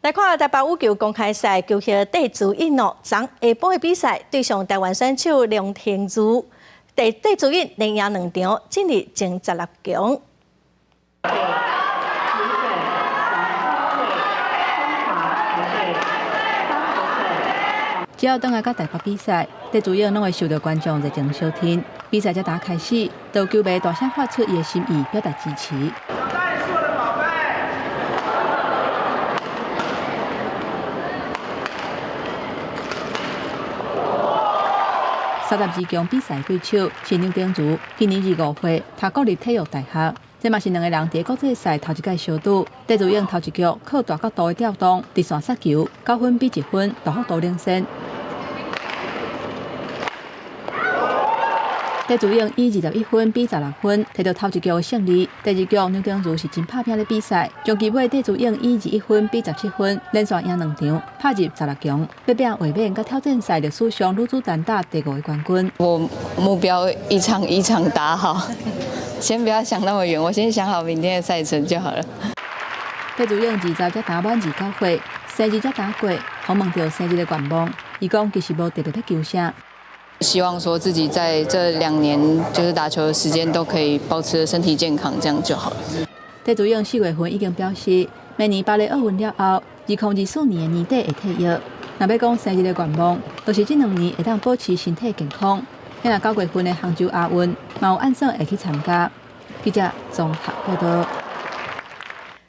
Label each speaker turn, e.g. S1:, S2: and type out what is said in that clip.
S1: 來看台北羽球公開賽，球後戴資穎哦，昨下晡的比賽對上台灣選手梁庭如，戴資穎連贏兩場，進入前十六強。
S2: 只要轉來到台北比賽，戴資穎攏會受到觀眾熱情相挺。比賽才剛開始，就球迷大聲發出伊的心意，表達支持。32強比賽對手是梁庭如，今年25歲，讀國立體育大學。這嘛是兩个人佇國際賽頭一擺相拄。戴資穎頭一局靠大角度的調動，直線殺球，9分比1分，大幅度領先。戴資穎以21分比16分摕到頭一局的勝利。第二局梁庭如是真拍拚咧比賽，終其尾戴資穎以21分比17分連續贏兩場，拍入十六強，欲拼衛冕佮挑戰賽歷史上女子單打第五个冠軍。
S3: 我目標一場一場打好，先不要想那麼遠，我先想好明天的賽程就好了。
S2: 戴資穎20才剛滿29歲，生日才剛過，訪問著生日的願望，伊講其實無特別欲求啥。
S3: 希望說自己在這2年就是打球的時間都可以保持身體健康，這樣就好了。
S2: 戴資穎4月份已經表示，明年巴黎奧運了後，2024年的年底會退役。若欲講生日的願望，就是這兩年會當保持身體健康。遐若9月份的杭州亞運，嘛有按算會去參加。記者綜合報道。